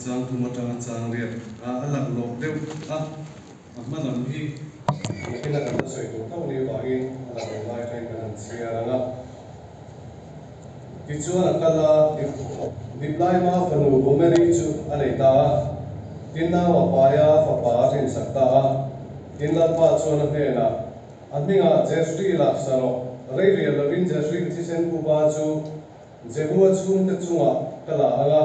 Chang thum atanga chang riat a a laklawh deuh a, a hma lam hi nakin a kan la sawi tur tho ni vangin a laklawh lai atangin kan han chhiar ang a. Tichuan a kal a, Diblaima fanu Gomeri chu a nei ta a, tin nau a pai a, fapa a hrinsak ta a. Tin Lalpa chuan a hnenah, A hmingah Jezreel-a sa rawh, rei rial lovin Jezreel thisen pupa chu Jehua chhungte chungah ka la ang a,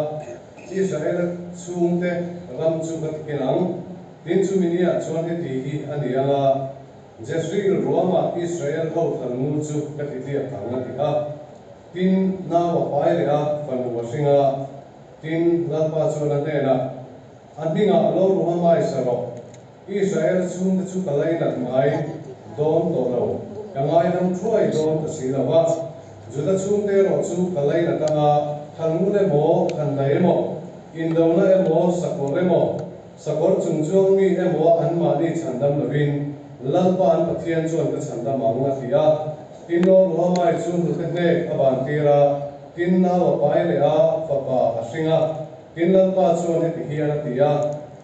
Israela chhungte ram chu ka tikin ang. Tin chumi niah chuan heti hi a ni ang a, Jezreel ruamah Israel ho thalngul chu ka ti tliak ang a ti a. Tin, nau a pai leh a, fanu a hring a. Tin, Lalpa chuan a hnenah, A hmingah lo ruha ngaisa rawh. Israel chhungte chu ka lainat ngai dawn tawh lo, ka ngaidam thuai dawn ta si lo va. Juda chhungte erawh chu ka lainat anga thalngul emaw, thanlai emaw, indona emaw, sakawr emaw, sakawr chungchuang mi emaw anmahni chhandam lovin Lalpa an Pathian chuan ka chhandam ang, a ti a. Tin Lo-Ruhamai chu hnute hnek a bantir a, tin nau a pai leh a, fapa a hring a. Tin Lalpa chuan heti hian a ti a,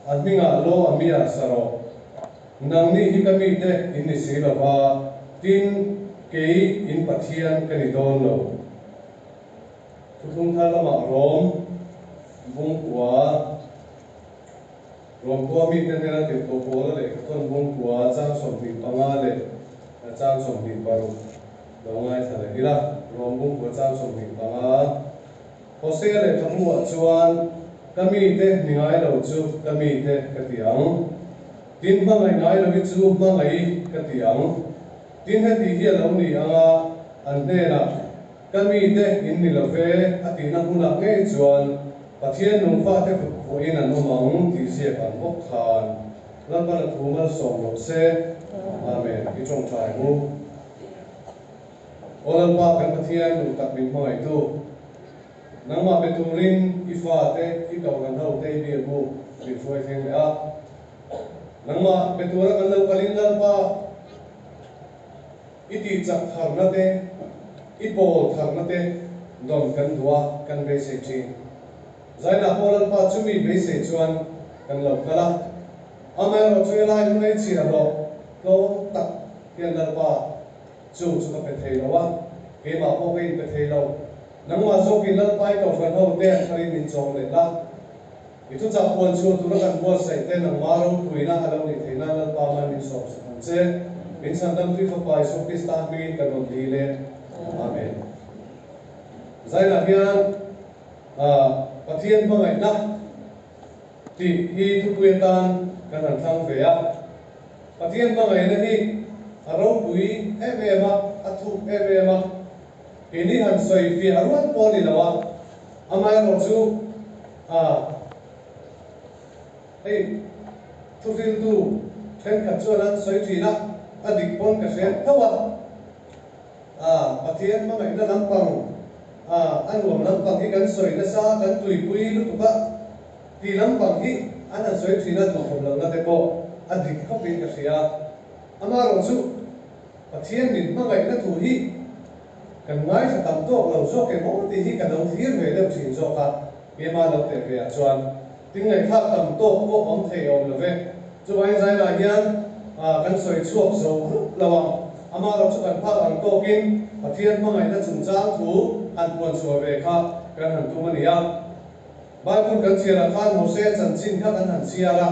A hmingah lo a mia sa rawh. Nangni hi ka mite in ni si lo va, tin, kei in Pathian ka ni dawn lo. Thuthlung thar lamah Rom bungkua, Rom khua mite hnena tirhkoh Paula lehkhathawn bungkua chang 25 leh chang 26 lo ngaithla leh ila. Rom bungkua chang 25. Hosea lehkhabu-ah chuan, Ka mite ni ngai lo chu ka mite ka ti ang. Tin hmangaih ngai lohi chu hmangaih ka ti ang. Tin heti hi a lo ni ang a, an hnenah, Ka mite in ni lo ve a tihna hmunah ngei chuan Pathian nung fate kut phuahin an awm ang tih ziak ang bawk khan Lalpan a thu malsawm rawh se. Amen. I tawngtai ang u. Aw Lalpa kan Pathian duh tak min hmangaihtu, nangmah be turin i fate, i kohhran hote i biakbu min hruai thleng leh a. Nangmah be tura kan lo kalin Lalpa, i tihchak tharna te, i pawl tharna te dawn kan duh a, kan beisei thin. Zainah pawh Lalpa chumi beisei chuan kan lo kal a. Amaherawhchu helai hun ei chhiahhlawh tlawm tak hian Lalpa, Chung chu ka pe thei lo a, keimah pawh ka inpe thei lo. Nangmah zawkin Lalpai Kohhran ho te an tharin min chawm leh la. I thuchah puan chhuah tura kan buatsaih te nangmah ropuina a lo nih theih nan Lalpa man min sawm sak ang che. Min chhandam tui Fapa Isua Krista hmingin ka rawn dil e. Amen. Zainah hian Pathian hmangaihna tih hi thupui atan kan han thlang ve a. Pathian hmangaihna hi a ropui em em a, a thuk em em a, keini han sawi fiah rual pawh a ni lo a, amaherawhchu a hei thuhriltu thenkhat chuan an sawi thin a, a dik pawn ka hre tho a, a Pathian hmangaihna lampang a a nuam lampang hi kan sawi nasa, kan tuipui lutuk a. Ti lampang hi an han sawi thin a, duhkhawm lohna te pawh a dik khawpin ka hria. Amaherawhchu, Pathian min hmangaihna thu hi kan ngaithla tam tawk lo zawk em aw tih hi ka lo thlir ve deuh thin zawk a, keimah lo teh ve ah chuan tin ngaihthlak tam tawk pawh awm thei awm lo ve. Chuvangin zainah hian kan sawi chhuak zo hauh lo ang. Amaherawhchu kan phak ang tawkin Pathian hmangaihna chungchang thu han puan chhuah ve kha kan han tum a ni a. Bible kan chhiarah khan Hosea chanchin kha kan han chhiar a,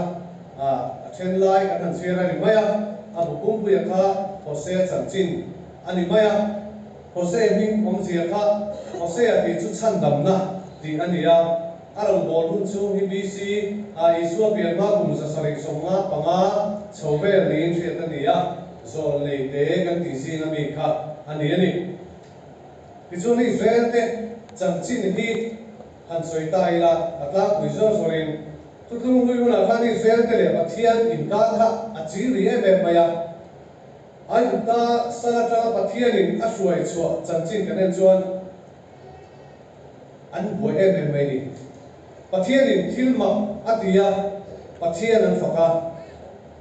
a then lai kan han chhiar a ni mai a, a bu pumpuia kha Hosea chanchin a ni mai a. Hosea hming awmzia kha Hosea tih chu chhandamna tih a ni a, a rawngbâwl hun chhung hi BC ah Isua pian hma kum 755 chho vel niin hriat a ni a, zawlnei te kan tih zinga mi kha a ni a ni. Tichuan Israel-te chanchin hi Han sawi ta ila, a tlangpui zawr zawrin Thuthlung hlui hunah khan Israel-te leh Pathian inkar kha a ching ri em em mai a. Aigupta sal atanga Pathianin a hruai chhuah chanchin kan en chuan an buai em em mai ni. Pathianin thil mak a ti a, Pathian an fak a.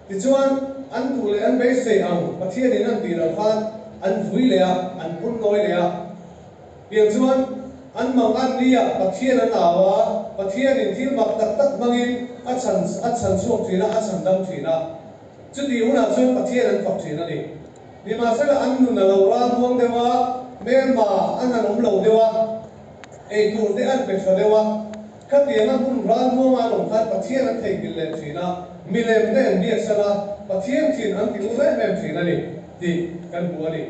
Tichuan, an duh leh an beisei ang Pathianin an tih loh khan an vui leh a, an phun nawi leh a. Piang chuan. An mang an ni a, Pathian an au a, Pathianin thil mak tak tak hmangin a chhan a chhan chhuak thin a, a chhan dam thin a. Chutih hunah chuan Pathian an fak thin a ni. Nimahsela an nun a lo ral muang deuh a, hmelma an han awm lo deuh a, ei tur te an pe tha deuh a. Khatianga hmun ral muanga an awm khan Pathian an theihnghilh leh thin a, milem te an biaksan a, Pathian thin an ti ur em em thin a ni tih kan hmu a ni.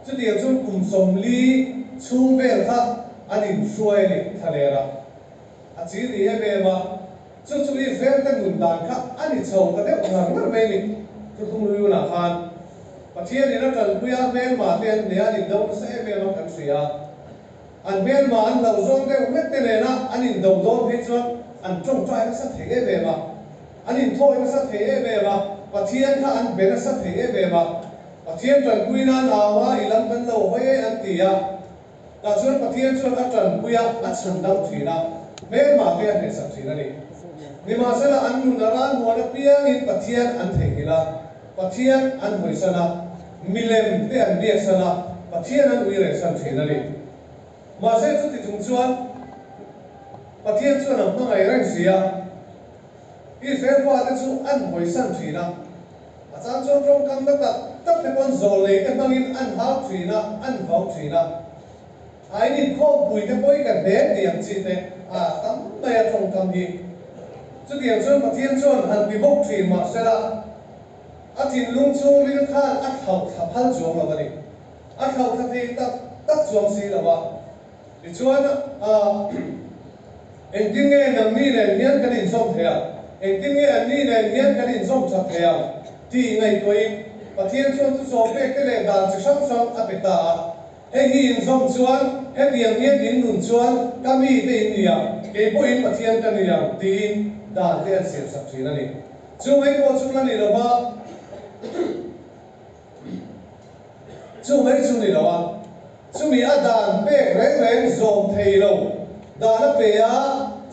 Chutiang chuan kum 40 chhung vel kha an inhruai a ni thlaler a, a chi ni em em a, chu chu Israel te nun dan kha a ni chho ta deuh ngar ngar mai a ni. Thuthlung Luyunah khan Pathianin a tanpui a, hmelma te an hneh a, an indo nasa em em a kan hria. An hmelma an hlauh zawng deuh hlek te nena an indo dawn phei chuan an tawngtai nasa thei em em a, an inthawi nasa thei em em a, Pathian kha an be nasa thei em em a. Pathian tanpui nan au a, i lam kan lo hawi e an ti a. Tah chuan Pathian chuan a tanpui a, a chhan dam thin a, hmelmah te a hnehsak thin a ni. Nimahsela an nun a ral muan apiangin Pathian an theihnghilh a, Pathian an hawisan a, milem te an biaksan a, Pathian an ui rehsan thin a ni. Mahse chuti chung chuan Pathian chuan a hmangaih reng si a. Israel fate chu an hawisan thin a, a chang chuan tawngkam na tak tak te pawn zawlnei te hmangin an hau thin a, an vau thin a. A in inkhawmpui te pawh hi ka hne tih ang chi te a tam mai a tawngkam hi. Chutiang chuan Pathian chuan han ti bawk thin mahsela a thinlung chhungril khan a thlauh thla phal chuang lo a ni. A thlauh thla thei tak tak chuang si lo a. Tichuan, engtin nge nangni nen hian kan inzawm thei ang? Engtin nge anni nen hian kan inzawm that thei ang? tih ngaihtuahin Pathian chuan thusawm pek te leh dan chi hrang hrang a pe ta a. Hei hi inzawm chuan, hetiang hian in nun chuan ka mite in ni ang, kei pawhin Pathian ka ni ang tiin dan te an siamsak thin a ni. Chu mai pawh chu la ni lo va. Chu mai chu ni lo a, chumi a dan pek reng reng zawm thei lo, dan a pe a,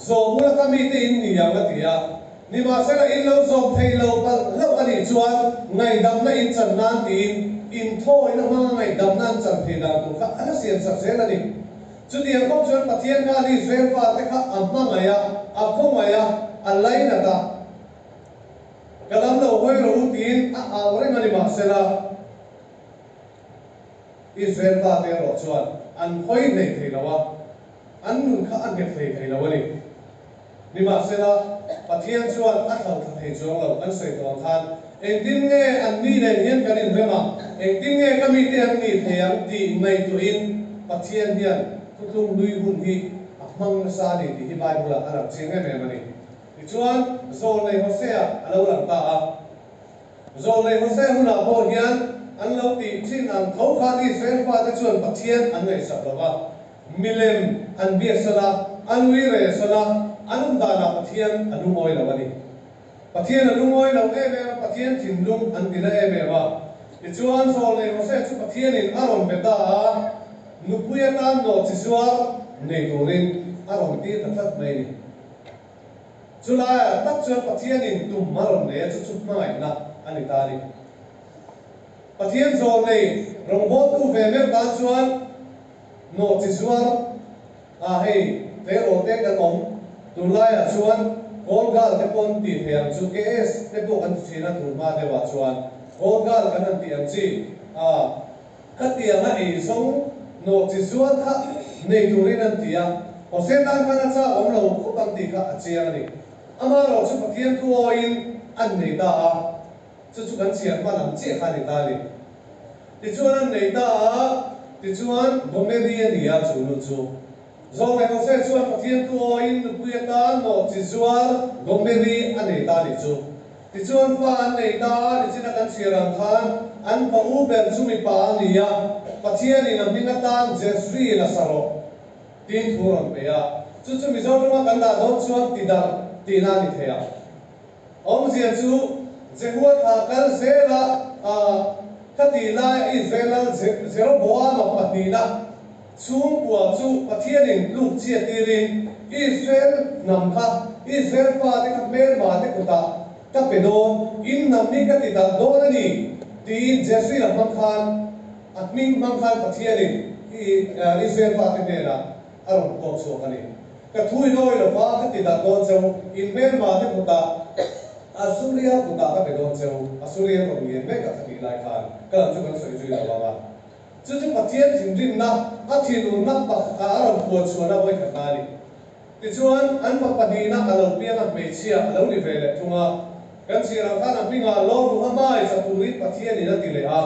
zawm ula ka mite in ni ang a ti a. Nimahsela in lo zawm thei lo palh hlauh a nih chuan ngaihdamna in chan nan tiin inthawina hmanga ngaihdamna an chan thei dan tur kha a la siamsak zel a ni. Chutiang khawp chuan Pathian khan Israel fate kha a hmangaih a, a khawngaih a, a lainat a. Ka lam lo hawi rawh u tiin a au reng a ni mahsela Israel fate erawh chuan an hawi hlei thei lo a, an nun kha a nghet hlei thei lo a ni. Nimahsela Pathian chuan a thlauhthla thei chuang lo kan sawi tawh ang khan engtin nge an mi nen hian kan inrem ang, engtin nge ka mite an nih thei ang tih ngaihtuahin Pathian hian thutlung hlui hun hi a hmang nasa a ni tih hi Bible-ah a lang chiang em em a ni. Tichuan, Zawlnei Hosea a lo lang ta a. Zawlnei Hosea hunah pawh hian an lo tih thin ang tho khan Israel fate chuan Pathian an ngaihsak lo va, milem an biaksan a, an ui rehsan a, an awm danah Pathian a lungawi lo a ni. Pathian a lungawi lo em em a, Pathian thinlung an ti na em em a. Tichuan, Zawlnei Hosea chu Pathianin a rawn be ta a, nupui atan nawh chi zuar nei turin a rawn tir ta tlat mai a ni. Chulaiah tak chuan Pathianin tum a rawn nei a, chu chu hmangaihna a ni ta a ni. Pathian zawl nei rawngbawltu ve meuh tan chuan nawh chi zuar a hei tleirawl te kan awm tunlaiah chuan Call girl te pawn tih thei ang chu KS te pawh kan ti thin a tun hma deuhah chuan Call girl kan han tih ang chi a Khatianga eizawng nawh chi zuar kha nei turin an ti a, Hosea tan khan a chak awm lo khawp ang tih kha a chiang a ni. Amaherawh chu Pathian thu awiin an nei ta a, chu chu kan chhiar hman ang chiah kha a ni ta a ni. Tichuan an nei ta a, tichuan Gomeri a ni a chu nu chu. Zawlnei Hosea chuan Pathian thu awiin nupui atan nawh chi zuar Gomeri a nei ta a nih chu. Tichuan fa an nei ta a, nichina kan chhiar ang khan an fa u ber chu mipa a ni a, Pathianin a hming atan Jezreel a sa rawh tiin thu rawn pe a. Chu chu Mizo tawnga kan dah dawn chuan tidarh tihna a ni thei ang. Awmzia chu Jehua thla kal zela kha tih laia Israel lal Jeroboama pahnihna Chhungkua chu Pathianin tluk chhiat tirin Israel hnam kha Israel fate kha hmelma te kutah ka pe dawn, in hnam hi ka ti darh dawn a ni tiin Jezreel a hmang khan a hming hmang khan Pathianin Israel fate hnenah a rawn puak chhuak a ni. Ka thu in awi lo va, ka ti dah dawn cheu, in hmelma te kutah, Asuria kutah ka pe dawn cheu, Asuria rawn ngen mek a ka tih lai khan ka lam chu kan sawi zui lo ang a. Chu chu Pathian thinrimna, a thinurna pakha a rawn puan chhuahna vawikhatna a ni. Tichuan, an fa pahnihna a lo piang a, hmeichhia a lo ni ve leh thung a. Kan chhiar ang khan a hmingah Lo-Ruhamai tla turin Pathianin a ti leh a.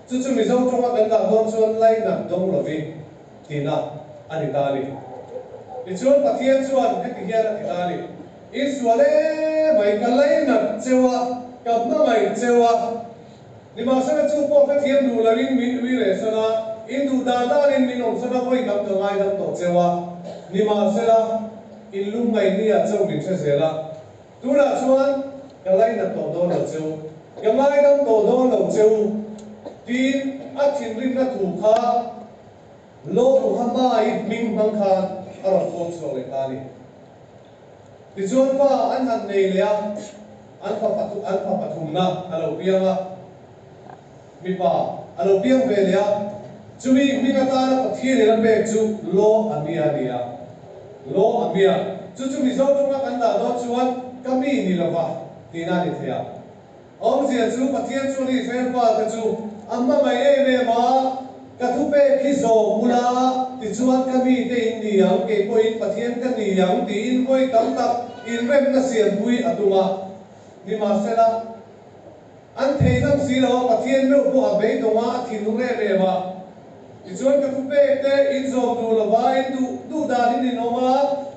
Chu chu Mizo tawnga kan dah dawn chuan lainat dawng lovin tina a ni ta a ni. Tichuan Pathian chuan heti hian a ti ta a ni, In sual em mai, ka lainat cheu a, ka hmangaih cheu a. Nimahsela chu pawh ka thiam duh loin min ui leh san a, in duh dan danin min awm san a, vawi tam ka ngaidam tawh cheu a. Nimahsela, in lungngaih nia chauh min hre zel a. Tunah chuan ka lainat tawh dawn lo cheu, ka ngaidam tawh dawn lo cheu, tiin a thinrimna thu kha Lo-Ruhamai hming hmang khan a rawn puang chhuak leh ta a ni. Tichuan fa an han nei leh a, an fa an fa pathumna a lo piang a, mipa a lo piang ve leh a, chumi hming atana Pathianin a pek chu Lo-Amia a ni a. Lo-Amia, chu chu Mizo tawnga kan dah dawn chuan ka mi ni lova tihna a ni thei a. Awmzia chu Pathian chuan Israel fate chu a hmangaih em em a, Ka thupek hi zawm ula, tichuan ka mite in ni ang, kei pawhin Pathian ka ni ang tiin vawi tam tak inremna siampui a tum a. Nimahsela, an thei dang si lo a, Pathian meuh pawh a beidawng a, a thinlung em em a. Tichuan ka thupek te in zawm duh lova, in duh duh dan in inawm a,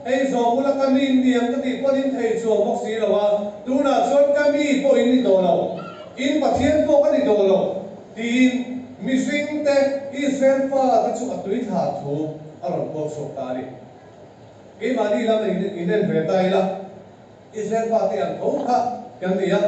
hei zawm ula ka mi in ni ang ka tih pawn in thei chuang bawk si lo a, tunah chuan ka mi pawh in ni tawh lo, in Pathian pawh ka ni tawh lo, tiin mihring te Israel fa te chu a tui thla thu a rawn puak chhuak ta a ni. Keimahni lam in en ve ta ila. Israel fate ang tho kha kan ni a,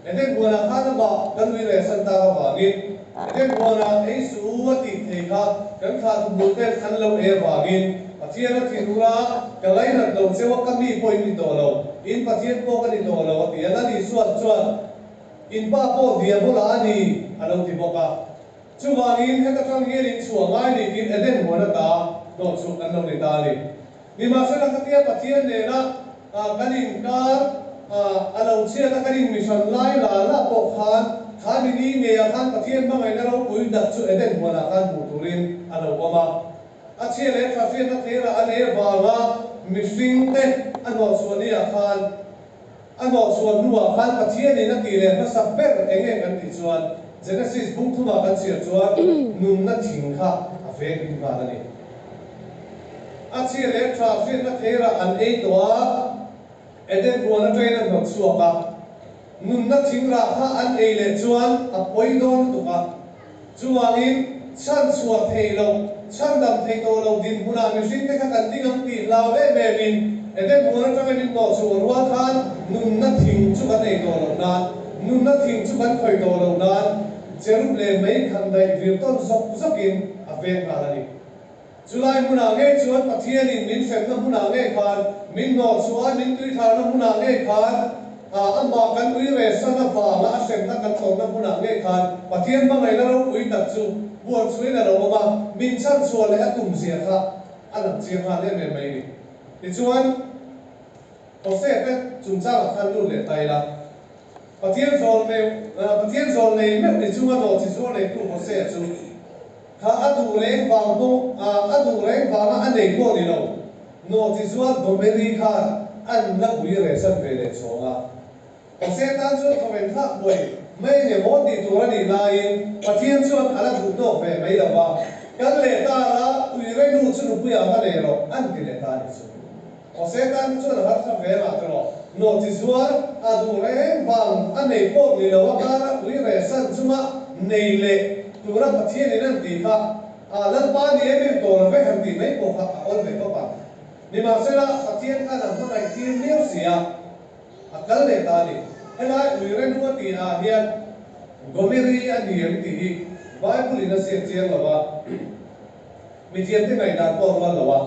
Eden huanah khan amah kan ui leh san tak avangin Eden huanah ei suh u a tih thei kha kan thlah thuhmul ten an lo ei avangin Pathian a thin ur a, ka lainat lo cheu a ka mi pawh in ni tawh lo, in Pathian pawh ka ni tawh lo a ti a, Lal Isua chuan in pa pawh diabola a ni a lo ti bawk a. Chuvangin heta tang hian in chhuah ngai ni tiin Eden huan ata hnawh chhuah kan lo ni ta a ni. Nimahsela khatia Pathian nena kan inkar a lo chhiat a kan inmihran lai la la pawh khan kha ni ni ngeiah khan Pathian hmangaihna ropui dak chu Eden huanah khan hmuh turin a lo awm a. A chhia leh tha hriatna theirah a nei avanga mihringte a hnawhchhuah niah khan A hnawhchhuah hnuah khan Pathianin a tih leh hmasak ber eng nge kan tih chuan Genesis bung thumah kan chhiar chuan nunna thing kha a veng him nghal a ni. A chhia leh tha hriatna theirah an ei tawh a, Eden huan atangin a hnawtchhuak a, nunna thing rah kha an ei leh chuan a pawi dawn lutuk a. Chuvangin, chhanchhuah theih loh, chhandam theih tawh loh dinhmunah mihringte kha kan ding ang tih hlau em emin Eden huan atanga min hnawhchhuah rual khan nunna thing chu kan ei tawh loh nan, nunna thing chu kan khawih tawh loh nan cherub leh mei khan daih vir tawn zawk zawkin a veng nghal a ni. Chulai hmunah ngei chuan Pathianin min hremna hmunah ngei khan, min hnawhchhuah a, min tuitharna hmunah ngei khan, amah kan ui reh san avanga a hremna kan tawrhna hmunah ngei khan Pathian hmangaihna ropui tak chu buanchhuahin a lo awm a, min chhanchhuah leh a tumzia kha a lang chiang nghal em em mai a ni. Tichuan, Hosea te chungchangah khan lut leh ta ila. Pathian zawl meuh, Pathian zawl nei meuh ni chunga nawh chi zuar neitu Hosea chu kha a duh reng vang pawh, a duh reng vanga a nei pawh ni lo, nawh chi zuar Gomeri khan an la ui reh san ve leh chhawng a. Hosea tan chuan thawven thlak buai mai nge maw tih tur a nih laiin Pathian chuan a la duh tawk ve mai lo va, Kal leh ta la, ui renu chu nupuiah va nei rawh, an ti leh ta a nih chu. Hosea tan chuan a harsa ve mah tawh. Nawhchi zuar a duh reng vang a nei pawh ni lo a kara ui reh san chunga nei leh tura Pathianin an tih kha a Lalpa ni em em tawh lo ve han tih mai pawh kha a awl ve khawp ang. Nimahsela Pathian khan a hmangaih tir miau si a, a kal leh ta a ni. Helai ui renu a tih ah hian Gomeri a ni em tih hi Bible in a ziak chiang lo a. Mithiamte ngaihdan pawh a rual lo a,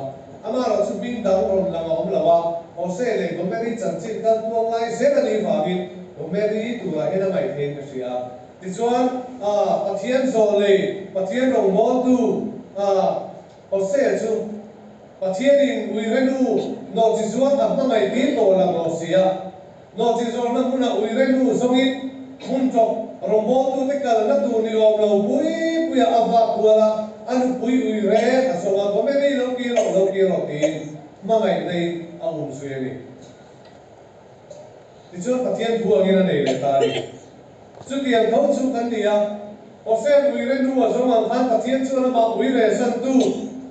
amaherawh chu hming dang rawn lang a awm lo a, Hosea leh Gomeri chanchin kal tuang lai zel a nih vangin Gomeri turah hian a ngaih theiin ka hria. Tichuan, Pathian zawh lei, Pathian rawngbawltu Hosea chu. Pathianin uire nu nawhchi zuar a hmangaih tir tawh lang lo si a. Nawhchi zawrhna hmuna uire nu zawngin hmun ṭawp rawngbawltute kalna tur ni awm lo pui puiah a vak kual a, a nupui uire a zawng a, Gomeri lo kir rawh, lo kir rawh tiin hmangaihna in a um zui a ni. Tichuan Pathian thu angin a nei leh ta a ni. Chutiang tho chu kan ni a, Hosea uire nu a zawng ang khan Pathian chuan amah uire zantu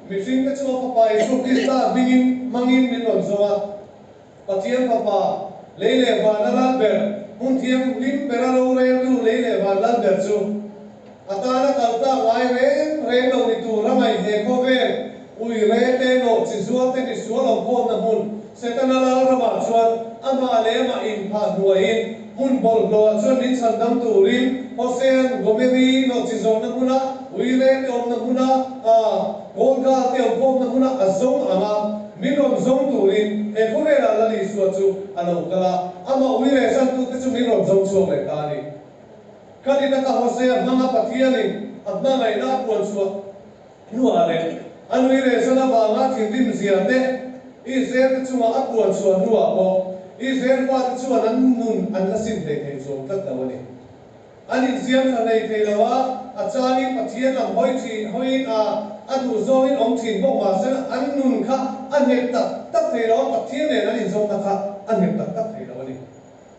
mihringte chu a Fapa Isua Krista hmingin hmangin min rawn zawng a. Pathian Fapa, lei leh van a lal ber, hmun thianghlim bera roreltu lei leh van lal ber chu a tana kal tlak ngai reng reng lo ni tur a ngaih he khawvel uire te nawh chi zual te misual awmkhawmna hmun Setana lal ramah chuan amah leh amah inphah hnuaiin hmun bawlhhlawhah chuan min chhandam turin Hosean Gomeri nawh chi zawrhna hmuna uire te awmna hmuna Golgal te awmkhawmna hmuna a zawng ang a, min rawn zawng turin he khawvelah Lal Isua chu a lo kal a, amah uire santute chu min rawn zawng chhuak leh ta a ni. Khati taka Hosea hmanga Pathianin a hmangaihna a puan chhuah hnuah leh a nui rehsan avanga thinrim zia te Israel te chunga a puan chhuah hnuah pawh Israel fate chuan an nun an la sim hlei thei chuang tlat lo a ni. An insiam tha hlei thei lo a, a changin Pathian lam hawi thin hawiin a a duh zawngin awm thin bawk mahse an nun kha a nghet tak tak thei lo a, Pathian nen an inzawmna kha a nghet tak tak thei lo a ni.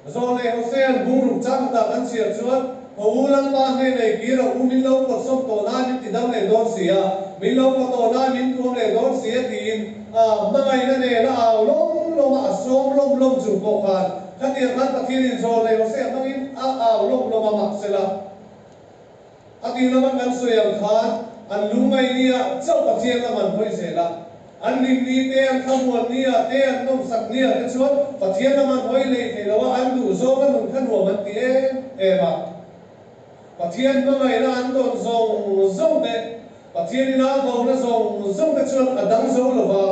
Zawlnei Hosean bungruk chang tak an chhiar chuan, Haw u Lalpa hnenei kir a u min lo pawtsawm tawh lai min ti dam leh dawn si a, min lo pawt tawh lai min tuam leh dawn si a tiin a hmangaihna nen a au lawm lawm a, a sawm lawm lawm chung pawh khan khatiang khan Pathianin Zawlnei Hosea hmangin a au lawm lawm a mahsela A tih lama kan sawi ang khan an lungngai nia chauh Pathian lam an hawi zel a. An hlim ni te, an thlamuan nia te, an nawmsak nia te chuan Pathian lam an hawi lei thei lo a, an duh zawng a nun kha nuam an ti em em a. Pathian hmangaihna an dawn zawng zawng te, Pathian ina a vona zawng zawng te chuan a dang zo lo va,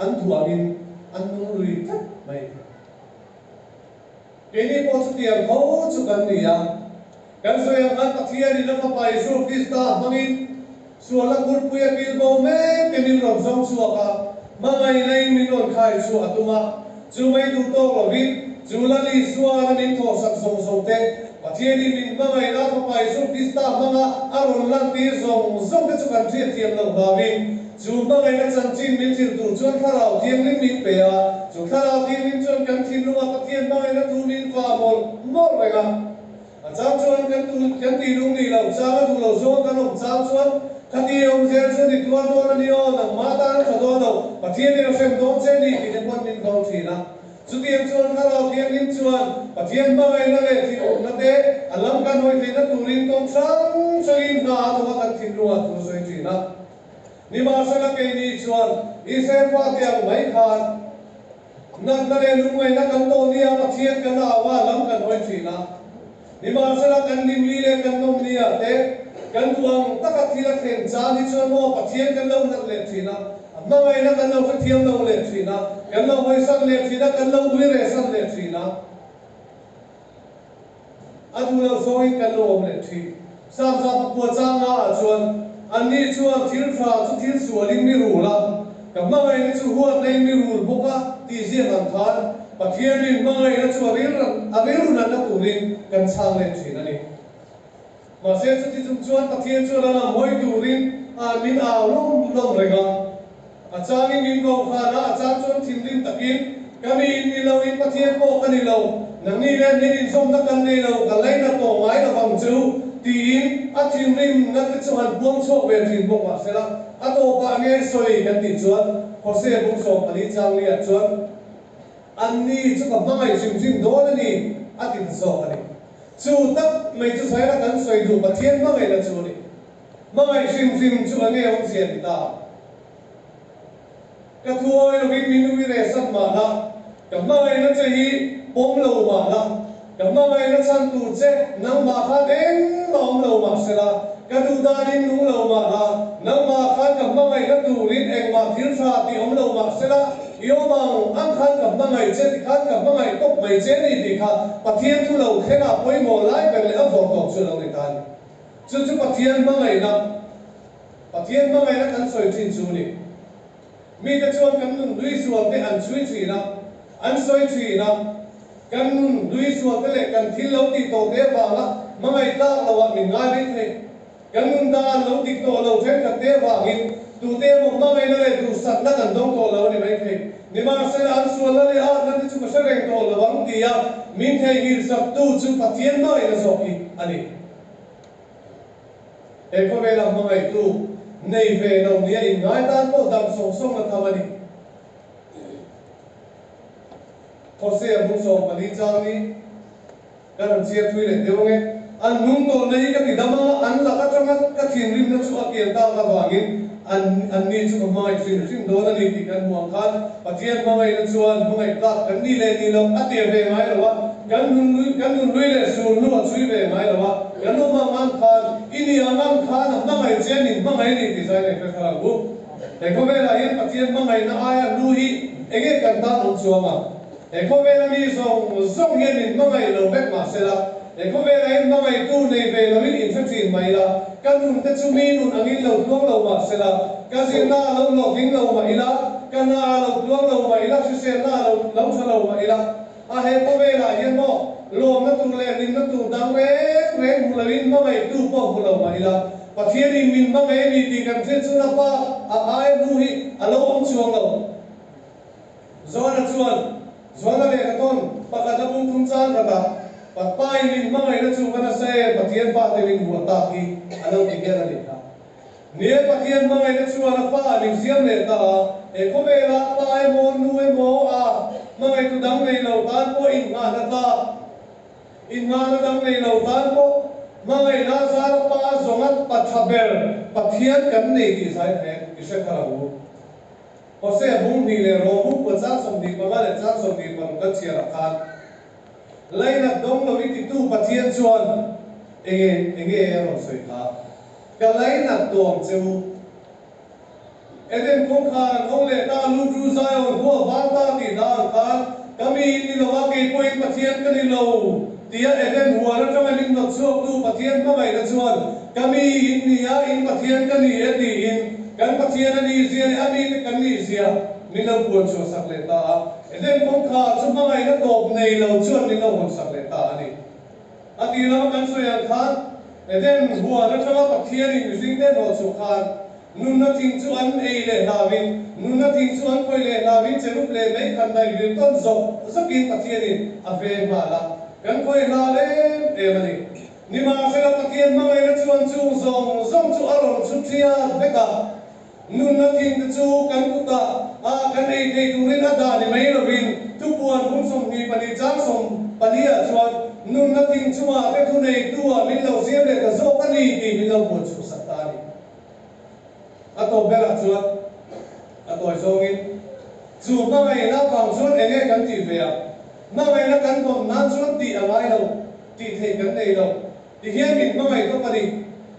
an duh angin an nung lui tlat mai. Keini pawh chutiang tho chu kan ni a, kan sawi ang khan Pathianin a Fapa Isua Krista hmangin sualna kurpui a pil bo mek te min rawn zawng chhuak a, hmangaihna-in min rawn khai chhuah a tum a, chu mai duh tawk lovin chu Lal Isua'n a min thawhsak zawng zawng te, Pathianin min hmangaihna a Fapa Isua Krista hmanga a rawn lantir zawng zawng te chu kan hriatthiam loh hlauin Chu hmangaihna chanchin min hrilh tur chuan Thlarau Thianghlim min pe a, chu Thlarau Thianghlim chuan kan thinlunga Pathian hmangaihna thu min fa mawlh mawlh reng a. A chang chuan kan tu kan tih lung nih loh chang a duh lo zawnga kan awm chang chuan khati awm zel chu ni tuar dawn a ni aw, nangmah tan a tha dawn lo, Pathianin a hrem dawn che ni tih te pawn min vau thin a. Chutiang chuan Thlarau Thianghlim chuan Pathian hmangaihna leh thinurna te a lam kan hawi theihna turin kawng hrang hrangin hna a thawk a kan thinlungah thu a sawi thin a. Nimahsela keini chuan Israel fate ang mai khan natna leh lungngaihna kan tawh nia Pathian kan au a, lam kan hawi thin a. Nimahsela kan hlimli leh kan nawmnia te kan duh ang taka thil a thlen chan hi chuan maw Pathian kan lo hlat leh thin a, a hmangaihna kan lo hrethiam lo leh thin a, kan lo hawisan leh thin a, kan lo uirehsan leh thin a. A duh loh zawngin kan lo awm leh thin. Samza pakua chang nga ah chuan anni chuan thil tha chu thil sualin mi rul a, ka hmangaihna chu huatna in mi rul bawk a tih ziak ang khan Pathianin hmangaihna chu a a rilru natna turin kan chhang leh thin a ni. Mahse chuti chung chuan Pathian chuan a lam hawi turin a min au lawm lawm reng a. A changin min ko khan a, a chang chuan thinrim takin, Ka mi in ni lo in Pathian pawh ka ni lo, nangni nen hian inzawmna kan nei lo, ka lainat tawh ngai lo vang chu, tiin a thinrimna te chu han puang chhuak ve thin bawk mahsela a tawpah nge sawi kan tih chuan Hosea bung 14 changli-ah chuan Anni chu ka hmangaih hrim hrim dawn a ni, a ti ta zawk a ni. Chu tak mai chu Zaira kan sawi duh Pathian hmangaihna chu a ni. Hmangaih hrim hrim chu a nge awmzia ni ta? Ka thu awi lovin min ui reh san mah la, ka hmangaihna che hi pawm lo mah la, ka hmangaihna chhan tur che nangmah khan engmah awm lo mah sela, ka duh danin nung lo mah la, nangmah khan ka hmangaihna turin engmah thil tha tih awm lo mah sela, I awm ang ang khan ka hmangaih che ti khan ka hmangaih tawp mai che ni tih kha Pathian thu lo thleng a pawimawh lai ber leh a vawr tawp chu a lo ni ta a ni. Chu chu Pathian hmangaihna. Pathian hmangaihna kan sawi thin chu ni. Mite chuan kan nun hlui sualte an chhui thin a, an sawi thin a. Kan nun hlui sualte leh kan thil lo tih tawhte avanga hmangaih tlak loah min ngai mai thei. Kan nun dan lo dik tawh lo thenkhatte avangin tute emaw hmangaihna leh duhsakna kan dawng tawh lo a ni mai thei. Nimahsela an sualna leh atna te chu ka hre reng tawh lo ang tia min theihnghilh saktu chu Pathian hmangaihna zawk hi a ni. He khawvela hmangaihtu nei ve lo nia inngai tan pawh dam sawng sawng a tham a ni. Hosea bung 14 chang hi ka rawn chhiar thui leh deuh ange. An hnung tawhna hi ka ti dam anga an lak atanga ka thinrimna chu a kian tak avangin an anni chu ka hmangaih hrim hrim dawn a ni tih kan hmuh ang khan Pathian hmangaihna chuan hmangaih tlak kan ni leh ni loh a tir ve ngai lo a, kan nun kan nun hlui leh sul hnu a chhui ve ngai lo a, kan awm ang ang khan i ni ang ang khan a hmangaih che min hmangaih a ni tih zai leh hre thar ang u. He khawvelah hian Pathian hmangaihna aia hlu hi enge kan tan awm chuang ang? He khawvela mi zawng zawng hian min hmangaih lo vek mah sela, he khawvelah hian hmangaihtu nei ve loin inhre thin mai ila, ka nun te chu mi nun angin lo tluang lo mah sela, ka zirna a lo hlawhtling lo mah ila, ka hna a lo tluang lo mah ila, hriselna a lo lo tha lo mah ila, a he khawvelah hian maw lawmna tur leh hlimna tur dang reng reng hmu loin hmangaihtu pawh hmu lo mah ila, Pathianin min hmangaih a ni tih kan hriat chuan a pa a ai hnu hi a lo awm chuang lo. Joana chuan, Joana lehkha tawn pakhat a bung thum chang khat a, Patpain min hmangaihna chu va nasa em, Pathian fate min huah tak hi a lo ti hial a nih kha. Ni e, Pathian hmangaihna chuan a fa min siam leh ta a, he khawvela pa emaw nu emaw a hmangaihtu dang nei lo tan pawh innghahna tlak, innghahna dang nei lo tan pawh hmangaihna zara pa zawnga pa tha ber Pathian kan nei tih zai thei i hre thar ang u. Hosea bung hnih leh Rom bung kua chang 25 leh chang 26 kan chhiarah khan Lainat dawng lo i titu Pathian chuan enge enge a rawn sawi kha? Ka lainat dawm che u. Eden kawngkhar an hawng leh ta, Lut ru Zion khua var ta tih hla ang khan ka mi in ni lo a, kei pawhin Pathian ka ni lo tia Eden huan atanga min hnawt chhuaktu Pathian hmangaihna chuan ka mi in ni a, in Pathian ka ni e tiin Kan Pathian a nih zia leh a mite kan nih zia min lo puan chhuah sak leh ta a, Eden kawngkhar chu hmangaihna tawp nei lo chuan min lo hawn sak leh ta a ni. A tih lama kan sawi ang khan Eden huan atanga Pathianin mihringte hnawh chhuah khan nunna thing chu an ei leh hlauin, nunna thing chu an khawih leh hlauin cherub leh mei khan daih vir tawn zawk zawkin Pathianin a veng nghal a, kan khawih hlau em em a ni. Nimahsela Pathian hmangaihna chuan chung zawng zawng chu a rawn chhu thiat vek a, nunna thingte chu kan kutah a kan ei thei turin a dah ni mai lovin thupuan bung 24 chang 14 ah chuan nunna thing chungah te thuneitu-ah min lo siam leh ta zawk a ni tih min lo buan chhuhsak ta a ni. A tawp berah chuan a tawi zawngin chu hmangaihna vang chuan enge kan tih ve a, hmangaihna kan dawn nan chuan tih a ngai lo. Tih theih kan nei lo. Ti hian min hmangaih tawp a ni.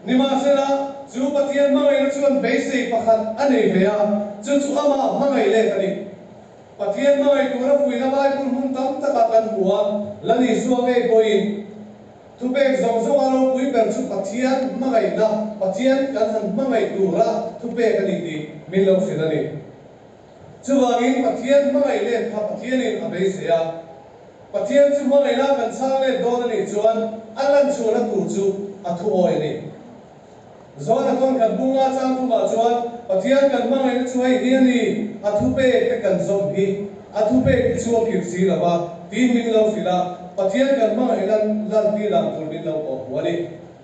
Nimahsela, chu Pathian hmangaihna chuan beisei pakhat a nei ve a, chu chu amah hmangaih let a ni. Pathian hmangaih tura fuihna Bible hmun tam takah kan hmu a, Lal Isua ngei pawhin thupek zawng zawnga ropui ber chu Pathian hmangaihna, Pathian kan han hmangaih tura thupek a ni tih min lo hrilh a ni. Chuvangin Pathian hmangaih let kha Pathianin a beisei a. Pathian chu hmangaihna kan chhang let dawn a nih chuan a lan chhuahna tur chu a thu awi a ni. Zawna tawn khat bunga chang thumah chuan Pathian kan hmangaihna chu hei hi a ni, a thupek te kan zawm hi, a thupek te chu a khirh si lo va, tiin min lo hrilh a, Pathian kan hmangaihna lantir dan tur min lo kawh hmu a ni.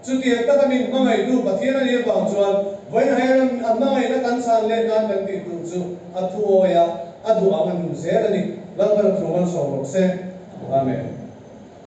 Chutiang taka min hmangaihtu Pathian a nih avang chuan vawiin hian a hmangaihna kan chhan let nan kan tih tur chu a thu awi a, a duh ang a nun zel a ni. Lalpan a thu malsawm rawh se. Amen.